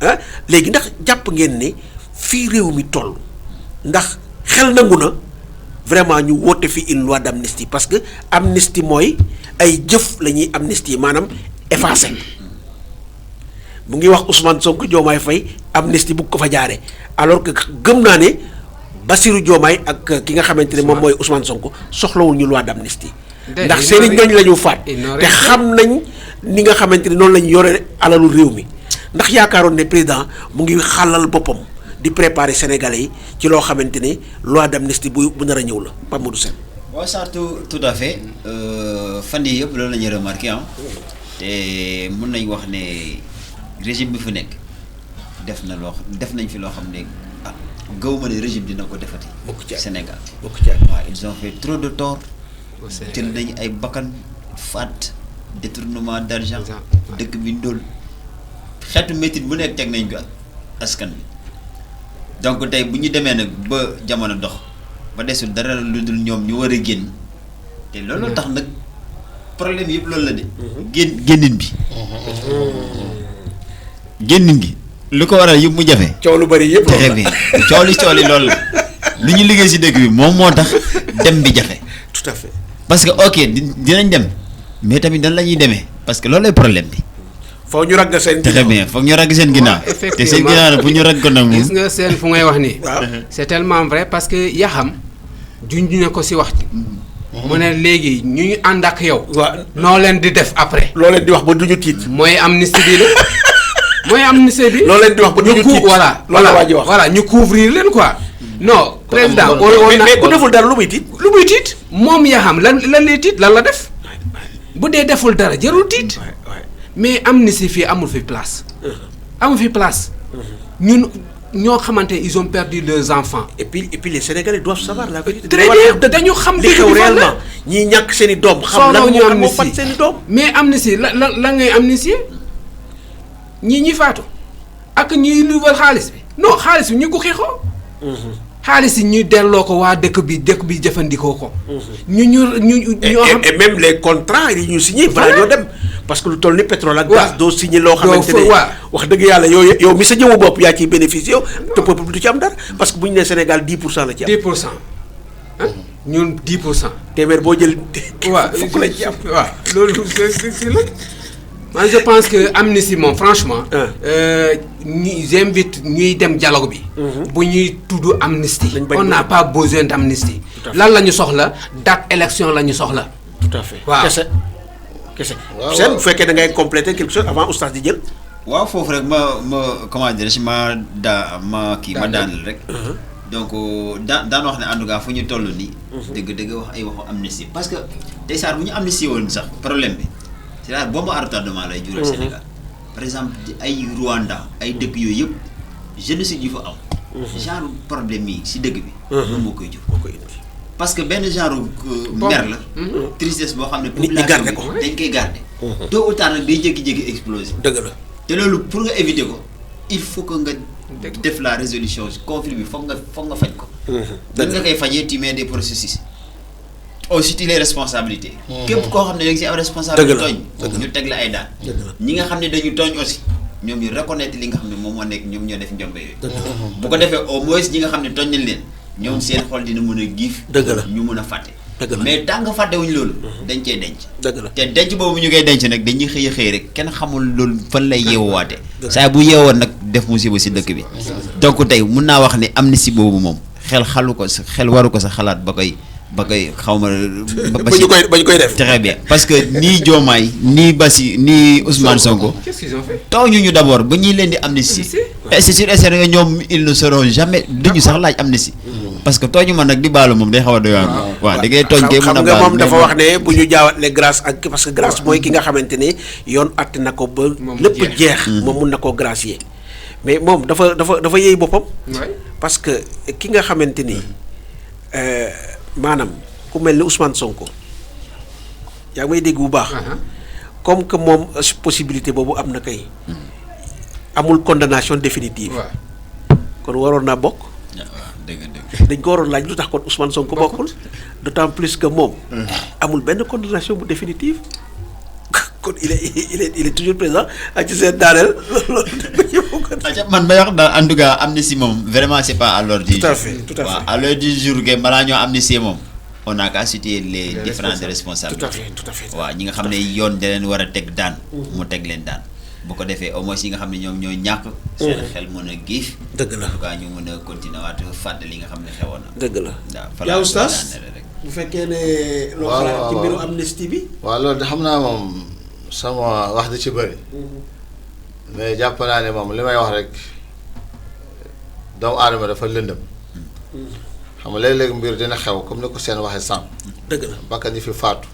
ah léegi ndax jàpp ngeen ne fii réew mi toll ndax xel nangu na vraiment ñu woote fi une loi d'amnistie parce que amnistie mooy ay jëf la ñuy amnistie maanaam effacé mu ngi wax Ousmane Sonko Diomaye Faye amnistie bu ko fa jaaree alors que gëm naa ne Bassirou Diomaye ak ki nga xamante ne moom mooy Ousmane Sonko soxlawul ñu loi d'amnistie ndax seeni ñooñ la ñu faat te xam nañ ni nga xamante ne noonu la ñu yore alalu réew mi ndax yaakaaroon ne président mu ngi xàllal boppam di préparer Sénégalais yi ci loo xamante ne loi d'amnistie bu nar a ñëw la Pape Modou Sène. waaw ça tout à fait fan yii yëpp loolu la ñuy remarqué te mun nañ wax ne régime bi fi nekk def nañ fi loo xam ne gaw ma ne régime dina ko defati. Sénégal waaw ils ont fait trop de tort. jël nañ ay bakkan faat détournement d'argent dëkk bi ndóol xeetu métit bu nekk teg nañ ko askan bi. donc tey bu ñu demee nag ba jamono dox ba desul dara lu dul ñoom ñu war a génn te loolu tax nag problème yëpp loolu la de. génnin bi. génnin gi lu ko waral yëpp mu jafe. coow lu bari yëpp. très bien coow li loolu la lu ñu liggéey si dëkk bi moom moo tax dem bi jafe. tout à fait parce que ok dinañ dem mais tamit dan la ñuy demee parce que loolu lay problème bi. foog ñu ragg seen ginnaaw très bien foog ñu ragg seen ginnaaw. effectivement te seen ginnaaw bu ñu ragg ko nag moom. gis nga seen fu ngay wax nii. waaw c'est tellement vrai parce que Yaxam junj na ko si wax ci. mu ne léegi ñu ànd ak yow. waaw noo leen di def après. loo leen di wax ba duñu tiit. mooy amnistie bi la mooy amnistie bi. loo leen di wax ba duñu tiit voilà ñu couvrir leen quoi. non président mais ku deful dara lu muy tiit. lu muy tiit moom Yaxam lan lay tiit lan la def bu dee deful dara jarul tiit. mais amnistie fii amul fi place. amul fi place. ñun ñoo xamante ils ont perdu leurs enfants. et puis les Sénégalais doivent savoir la vérité. très bien dañu xam li xew réellement ñii ñàkk seen i doom. xam lan moo fat seen i doom. mais amnistie la ngay amnistie ñi faatu ak ñi luubal xaalis bi non xaalis bi ñu ko xeexoo. xaalis yi ñu delloo ko waa dëkk bi jëfandikoo ko. ñoo xam et même les contrats yi ñu signé. balaa ñoo dem parce que lu toll ni pétrole ak gaz. doo signé loo xamante ne wax dëgg yàlla yow mi sa jëmu bopp yaa ciy bénéficié yow. te peuple bi du ci am dara parce que bu ñu nee Sénégal 10% la ci am. 10% ah ñun 10%. téeméer boo jël. waaw fukk la ci am. waaw loolu si la. man je pense que amnistie moom franchement. j'invite ñuy dem dialogue bi. bu ñuy tudd amnistie. on n'a pas besoin d'amnistie. lan la ñu soxla date élection la ñu soxla. tout à fait waaw kese. seen bu fekkee da ngay compléter quelque chose avant oustaz di jël. waaw foofu rek ma comment dire ma daaneel rek. donc daan wax ne en tout cas fu ñu toll nii. dëgg wax ay waxu amnistie parce que tey saa bu ñu amnistie woon sax problème bi. c'est-à-dire bombe à retardement lay jural Sénégal par exemple ay Rwanda ay dëkk yooyu yëpp génocide yu fa am. genre problème yi si dëkk bi. moom moo koy jur. parce que benn genre mer la. tristesse boo xam ne population bi dañ koy garder. tôt ou tard nag day jékki-jékki exploser. dëgg la te loolu pour nga éviter ko il faut que nga def la résolution conflit bi foog nga faj ko. dëgg nga koy fajee tu mets des processus. aussi les responsabilités. képp koo xam ne da nga si am responsabilité tooñ. ñu teg la ay daan. ñi nga xam ne dañu tooñ aussi ñoom ñu reconnaître li nga xam ne moom moo nekk ñoom ñoo def njombe yooyu. bu ko defee au moins ñi nga xam ne tooñ nañ leen ñoom seen xol dina mën a giif. dëgg la ñu mën a fàtte. dëgg la mais tant que fàttewuñu loolu. dañ cee denc. dëgg la te denc boobu ñu koy denc nag dañuy xëy a xëy rek kenn xamul loolu fan lay yeewaate. saa bu yeewoon nag def musiba si dëkk bi. donc tey mun naa wax ne amnistie boobu moom xel waru ko sa xalaat ba koy xaw ma. ba ñu koy def. très bien parce que nii Diomaye nii Bassi nii Ousmane Sonko. qu'est-ce qu'ils ont fait. taw ñu d'abord ba ñuy leen di amnistie. et c'est sûr et certain que ñoom ils ne seront jamais duñu sax laaj amnistie. parce que tooñu man nag di baalu moom day xaw a doy waar. waaw da ngay tooñ kay mën a baal xam nga moom dafa wax ne bu ñu jaawatlee grâce ak parce que grâce mooy ki nga xamante ne yoon àtte na ko ba. lépp jeex moom mun na koo gracier. mais moom dafa yëy boppam. parce que ki nga xamante ni. maanaam ku mel ni Ousmane Sonko yaa ngi may dégg bu baax. comme que moom possibilité boobu am na kay. amul condamnation définitive. kon waroon naa bokk. dañ ko waroon laaj lu tax kon Ousmane Sonko bokkul. d'autant plus que moom. amul benn condamnation bu définitive. kon il est toujours présent ak ci seen daaneel man may wax daal en tout cas amnistie moom vraiment c'est pas à l'ordre du jour. tout à fait waaw à l'ordre du jour que balaa ñoo amnistie moom on a qu'à citer les différentes responsabilités. tout à fait waaw ñi nga xam ne yoon da leen war a teg daan. mu teg leen daan bu ko defee au moins yi nga xam ne ñoom ñooy ñàkk. seen xel mën a giif. dëgg la en tout cas ñu mën a continuer waat fàtte li nga xam ne xewoon na. dëgg la waaw yaa oustaz bu fekkee ne. loo xalaat ci mbiru amnistie bi. waaw loolu de xam naa moom. sama wax di ci bëri mais jàpp naa ne moom li may wax rek doomu aadama dafa lëndëm xam nga léeg-léeg mbir dina xew comme ni ko seen waxee sànq. dëgg la bakkan ñi fi faatu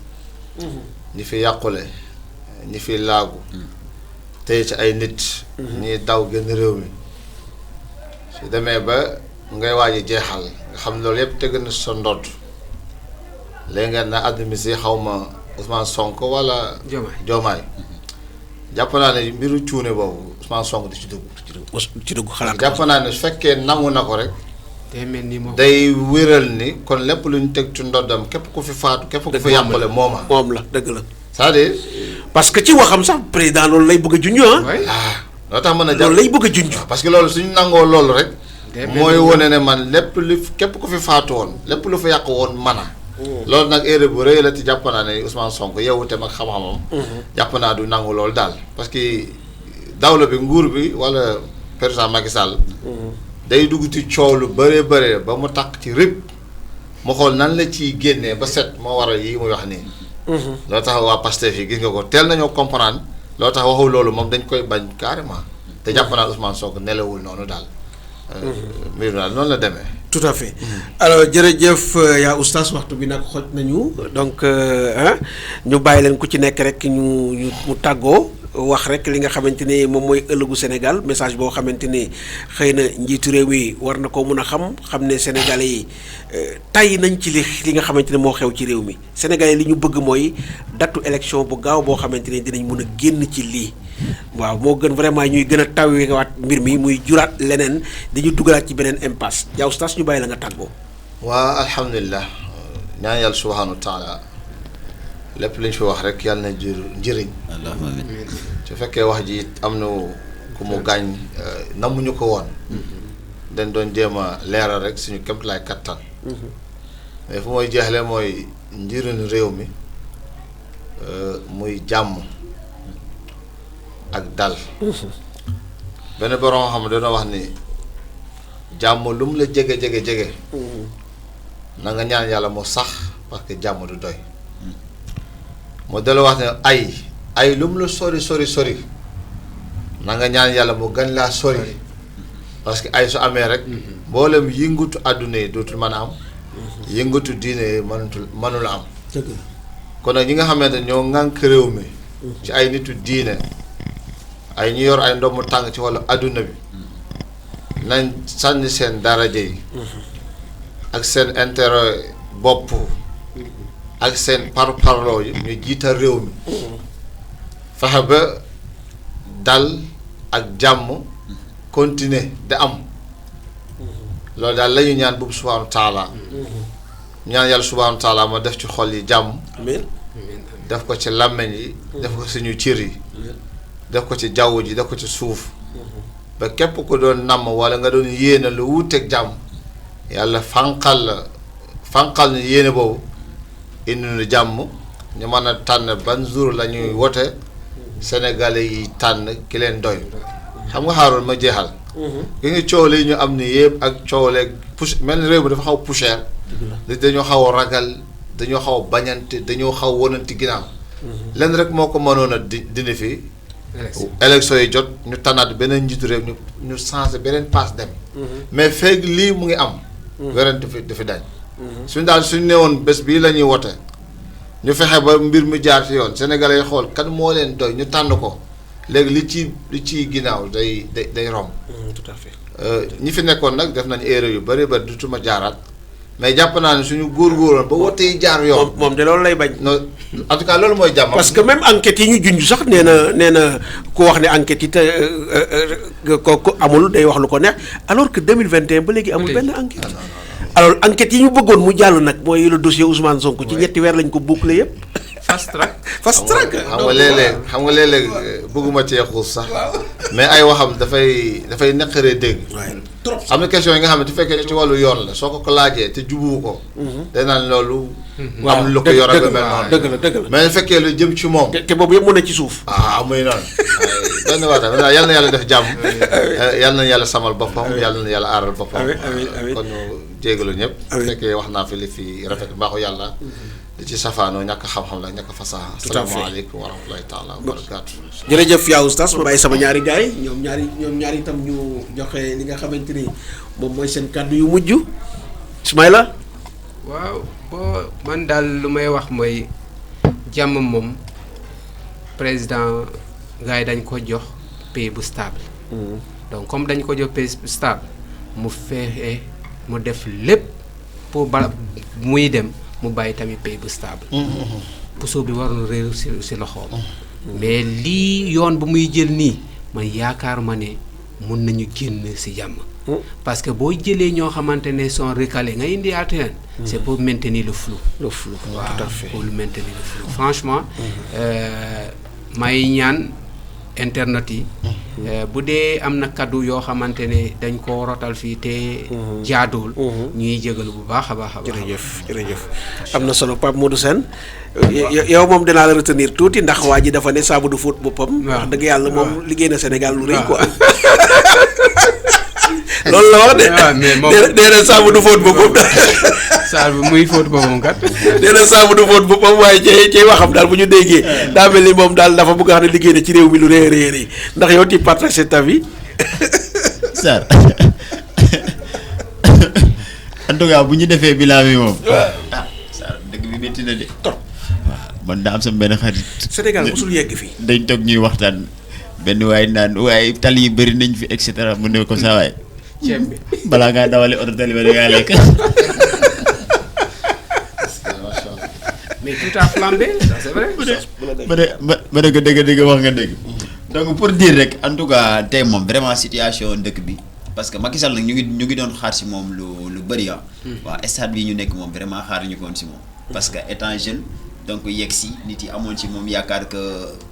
ñi fi yàqule ñi fi laagu tey ci ay nit ñi daw génn réew mi su demee ba ngay waaj a jeexal nga xam ne loolu yëpp tëgg na sa ndodd léegi ngeen na administrer xaw ma Ousmane Sonko wala. Diomaye jàpp naa ne mbiru cuune boobu Ousmane Sonko di ci dugg xalaat jàpp naa ne su fekkee nangu na ko rek. day mel ni moom day wéral ni kon lépp lu ñu teg ci ndoddam képp ku fi faatu képp ku fi yàqule moom la dëgg la. c'est-à-dire. parce que ci waxam sax président loolu lay bëgg a junj loo tax mën a. loolu lay bëgg a junj. parce que loolu suñu nangoo loolu rek. mooy wane ne man lépp lu képp ku fi faatu woon lépp lu fi yàq woon mana loolu nag erreur bu rëy la ci jàpp naa ne Ousmane Sonko yow itam ak xam-xamam. jàpp naa du nangu loolu daal parce que dawla bi nguur bi wala président Macky Sall. day dugg ci coow lu bëree ba mu takk ci rëbb mu xool nan la ciy génnee ba set moo waral yi muy wax nii. loolu tax waa Pastef yi gis nga ko teel nañoo comprendre loolu tax waxul loolu moom dañ koy bañ carrément. te jàpp naa Ousmane Sonko nelawul noonu daal. mbir daal noonu la demee. tout à fait alors jërëjëf yaa oustaz waxtu bi nag xoj nañu donc ñu bàyyi leen ku ci nekk rek mu tàggoo wax rek li nga xamante ni moom mooy ëllëgu Sénégal message boo xamante ni xëy na njiitu réew mi war na ko mun a xam ne Sénégalais yi tay nañ ci li nga xamante ne moo xew ci réew mi Sénégalais li ñu bëgg mooy datu élection bu gaaw boo xamante ni dinañ mun a génn ci lii waaw moo gën vraiment ñuy gën a tawewaat mbir mi muy juraat leneen dañu dugalaat ci beneen impasse yaa oustaz ñu bàyyi la nga tàggoo. waa alhamdulilah ñaan yàlla subhanahu wa taala lépp li ñu fi wax rek yàlla na jur njëriñ. allahumma amiin. su fekkee wax ji am na ku mu gaañ namuñu ko woon. dañ doon jéem a leeral rek suñu kéemtalaay kattan. mais fu mooy jeexle mooy njëriñu réew mi muy jàmm ak dal. benn borom xam ne dana wax ni jàmm lu mu la jege jege jege. na nga ñaan yàlla mu sax parce que jàmm du doy. moo dala wax ne ay lu mu la sori sori sori na nga ñaan yàlla mu gën laa sori parce que ay su amee rek mboolem yëngatu àdduna yi dootul mën a am yëngatu diine yi mënula am kon nag ñi nga xamante ne ñoo ŋànk réew mi ci ay nitu diine ay ñu yor ay ndomu tàng ci wàllu àdduna bi nañ sànni seen daraja yi ak seen intérêt bopp ak seen parparloo yi ñu jiital réew mi fexe ba dal ak jàmm continuer da am loolu daal la ñu ñaan boobu subhaanahu wa taala ñaan yàlla subhaanahu wa taala ma def ci xol yi jàmm amiin def ko ci làmmeñ yi def ko suñu cër yi def ko ci jaww ji def ko ci suuf ba képp ko doon namm wala nga doon yéene lu wuuteeg jàmm yàlla fanqal ni yéene boobu indi nu jàmm ñu mën a tànn ban jour la ñuy wote Sénégalais yi tànn ki leen doy xam nga xaaroon ma jeexal ki ngi coow li ñu am ni yëpp ak coowleeg mel ni réew mi dafa xaw poussière dañoo xaw a ragal dañoo xaw a bañante dañoo xaw a wonanti ginnaaw lenn rek moo ko mënoon a dindi fii élection yi jot ñu tànnaat beneen njiitu réew ñu changé beneen passe dem mais feeg lii mu ngi am werante dafi dañ suñ daal suñ ne woon bés bii la ñuy wote ñu fexe ba mbir mi jaar ci yoon Sénégalais yi xool kan moo leen doy ñu tànn ko léegi li ci ginnaaw day romb. tout à fait. ñi fi nekkoon nag def nañ erreur yu bëri bëri dutuma jaaraat mais jàpp naa ne suñu góorgóorloon ba wote yi jaar yoon. moom de loolu lay bañ. non en tout cas loolu mooy jàmm. parce que même enquête yi ñu junj sax nee na ku wax ne enquête yi te ko amul day wax lu ko neex alors que 2021 ba léegi amul benn enquête. alors enquête yi ñu bëggoon mu jàll nag mooy le dossier Ousmane Sonko ci ñetti weer lañ ko boucler yëpp. fast track. fast track. xam nga léeg-léeg bëgguma cee xuus sax mais ay waxam dafay naqaree dégg. trop am na question yi nga xam ne su fekkee ci wàllu yoon la soo ko laajee te jubuwu ko. day naan loolu. am lu ko yor ak mel noonu. dëgg la mais su fekkee lu jëm ci moom. te boobu yëpp mën na ci suuf. muy noonu. benn waa tamit yal na yàlla def jàmm. yal na yàlla samal boppam yal na yàlla aaral boppam. amiin kon ñu jégalu ñëpp. su fekkee wax naa fi li fi rafet mbaaxu yàlla. di ci safaanoo ñàkk xam-xam la ñàkk fasaha. tout à fait asalaamaaleykum wa rahmatulahi taala wa barakaatu. jërëjëf yaa oustaz ma bàyyi sama ñaari gars yi ñoom ñaari itam ñu joxe li nga xamante ni moom mooy seen kàddu yu mujj Ismaïla. waaw boo man daal lu may wax mooy jàmm moom président gars yi dañ ko jox pays bu stable. donc comme dañ ko jox pays bu stable mu fexe mu def lépp pour bala muy dem mu bàyyi tamit pays bu stable. puso bi waroon réew si loxoom. mais lii yoon bu muy jël nii man yaakaaruma ne mun nañu génn si jàmm. parce que boo jëlee ñoo xamante ne sont recalés nga indi leen. c'est pour maintenir le flou. le flou tout à fait pour maintenir le flou. franchement may ñaan internet yi. bu dee am na kaddu yoo xamante ne dañ ko rotal fii te jaaduwul. ñuy jégalu bu baax a baax a baax. jërëjëf am na solo Pape Modou Sène yow moom dinaa la retenir tuuti ndax waa ji dafa ne saabu du fóot boppam. wax dëgg yàlla moom liggéey na Sénégal lu rëy quoi. loolu la wax de. mais moom nee na saabu du fóot boppam. saabu muy fóot boppam kat. nee na saabu du fóot boppam waaye ci waxam daal bu ñu déggee daa mel ni moom daal dafa bëgg a xam ne liggéey na ci réew mi lu rëy a rëy ndax yow tu partages cet avis. Sarr en tout cas bu ñu defee bilan bi moom. Sarr dëgg bi métti na de. trop waaw man daa am sama benn xarit. Sénégal mosul yegg fii. dañ toog ñuy waxtaan benn waay naan waaye tali yi bëri nañ fi et cetera mu ne ko saa waay. ceeb bi balaa ngaa dawale oto tali ba da ngaa lekk. mais tout a flambé ça c'est vrai. ma ne ko dëgg wax nga dëgg. donc pour dire rek en tout cas tey moom vraiment situation dëkk bi parce que Macky Sall nag ñu ngi doon xaar si moom lu bëri ah. waaw stade bi ñu nekk moom vraiment xaaruñu ko woon si moom. parce que étant jeune donc yegg si nit yi amoon ci moom yaakaar que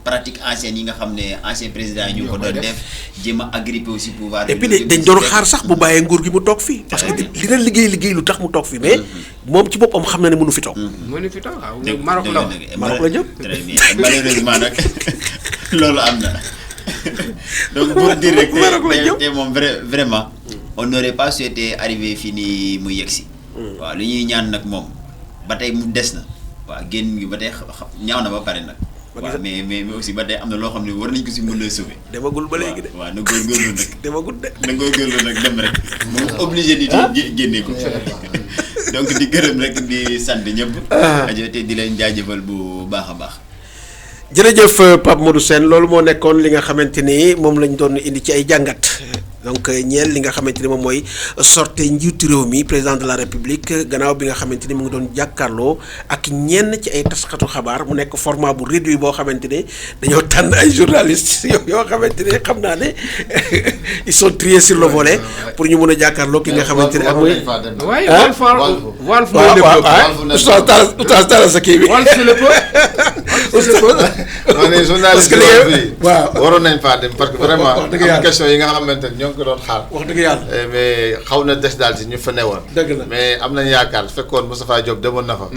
pratique ancienne yi nga xam ne ancien président yi ñu ko doon def jéem a agrippé aussi pouvoir. et puis dañ doon xaar sax bu bàyyee nguur gi mu toog fii. parce que dina liggéey lu tax mu toog fii mais moom ci boppam xam na ne mënu fi toog. mënu fi toog waaw Maroc la woon. Maroc la jëm. très bien malheureusement nag loolu am na donc pour dire rek te moom vraiment on n'aurait pas souhaité arriver fii nii mu yegg si. waaw li ñuy ñaan nag moom ba tey mu des na. waaw génn gi ba tey ñaaw na ba pare nag. waaw mais aussi ba tey am na loo xam ne war nañ ko si mën a sauver. demagul ba léegi de. waaw na góorgóorlu nag. demagul de. na góorgóorlu nag dem rek. moom obligé nit yi génne ko. donc di gërëm rek di sant ñëpp. te di leen jaajëfal bu baax a baax. jërëjëf Pape Modou Sène loolu moo nekkoon li nga xamante ni moom lañ doon indi ci ay jàngat. donc ñeel li nga xamante ni moom mooy sortie njiitu réew mi président de la république gannaaw bi nga xamante ni mu ngi doon jàkkaarloo ak ñenn ci ay taskatu xabaar mu nekk format bu réduit boo xamante ne dañoo tànn ay journalistes yoo xamante ne xam naa ne ils sont triés sur le volet pour ñu mën a jàkkaarloo ki nga xamante ne ak mooy. waaye Walf oustaz Talla sa kii bi. Walf le peu. ma ne journaliste bi waaw waroon nañ faa dem parce que vraiment am question yi nga xamante ne ñoo ngi ko doon xaar. wax dëgg yàlla mais xaw na des daal ci ñu fa newoon. dëgg la mais am nañ yaakaar fekkoon Moustapha Diop demoon na fa.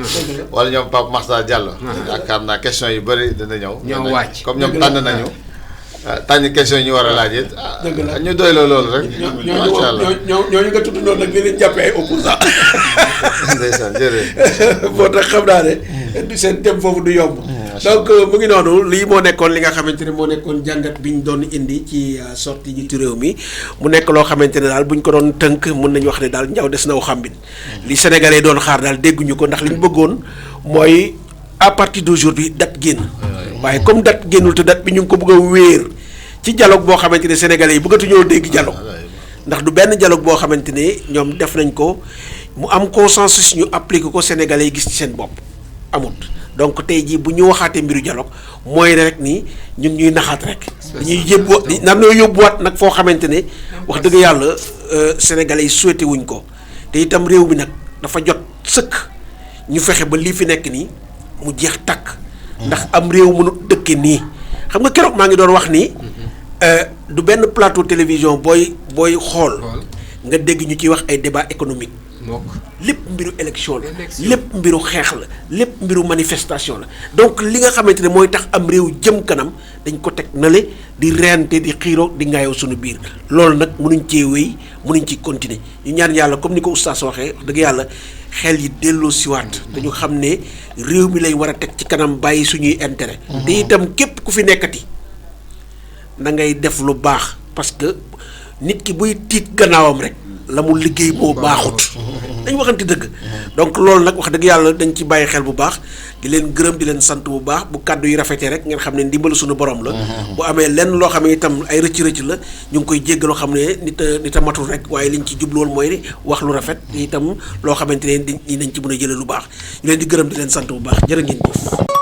wala ñoom Pape Makhtar Diallo. yaakaar naa question yu bëri dina ñëw. ñoo wàcc comme ñoom tànn nañu. tànn question yi ñu war a laaj it. dëgg la ñu doy la loolu rek. macha allah ñooñu nga tudd noonu nag li leen jàppee ay opposant. ndeysaan jërëjëf. moo tax xam naa ne du seen dem foofu du yomb. donc mu ngi noonu lii moo nekkoon li nga xamante ne moo nekkoon jàngat bi ñu doon indi ci sortie njiitu réew mi mu nekk loo xamante ne daal bu ñu ko doon tënk mën nañu wax ne daal njaw des na wu xambin li Sénégalais doon xaar daal dégguñu ko ndax li ñu bëggoon mooy à partir d'aujourd'hui date génn. waaye comme date génnul te date bi ñu ngi ko bëgg a wéer ci dialogue boo xamante ne Sénégalais yi bëggatuñoo dégg dialogue ndax du benn dialogue boo xamante ne ñoom def nañ ko mu am consensus ñu appliqué ko Sénégalais yi gis ci seen bopp amut. donc tey jii bu ñu waxaatee mbiru dialogue mooy rek ni ñun ñuy naxaat rek. dañuy yóbbuwaat di nar ñoo yóbbuwaat nag foo xamante ne wax dëgg yàlla sénégalais yi souhaité wuñ ko te itam réew mi nag dafa jot sëkk ñu fexe ba lii fi nekk nii mu jeex takk. ndax am réew mënut dëkke nii xam nga keroog maa ngi doon wax ni du benn plateau télévision booy xool nga dégg ñu ciy wax ay débat économique. lépp mbiru élection la lépp mbiru xeex la lépp mbiru manifestation la donc li nga xamante ne mooy tax am réew jëm kanam dañ ko teg nale di reyante di xiiroo di ngaayoo suñu biir loolu nag mënuñ cee wéy mënuñ ci continuer ñu ñaan yàlla comme ni ko oustaz waxee wax dëgg yàlla xel yi delloo siwaat dañu xam ne réew mi lay war a teg ci kanam bàyyi suñuy intérêt te itam képp ku fi nekkati na ngay def lu baax parce que nit ki buy tiit gannaawam rek la mu liggéey moo baaxut dañ waxante dëgg donc loolu nag wax dëgg yàlla dañ ci bàyyi xel bu baax di leen gërëm di leen sant bu baax bu kàddu yi rafetee rek ngeen xam ne ndimbalu suñu borom la bu amee lenn loo xam ne itam ay rëcc-rëcc la ñu ngi koy jéggaloo xam ne nit a matul rek waaye liñ ci jublool mooy wax lu rafet itam loo xamante ne dañ ci mën a jëlee lu baax ñu leen di gërëm di leen sant bu baax jërë ngeen jëf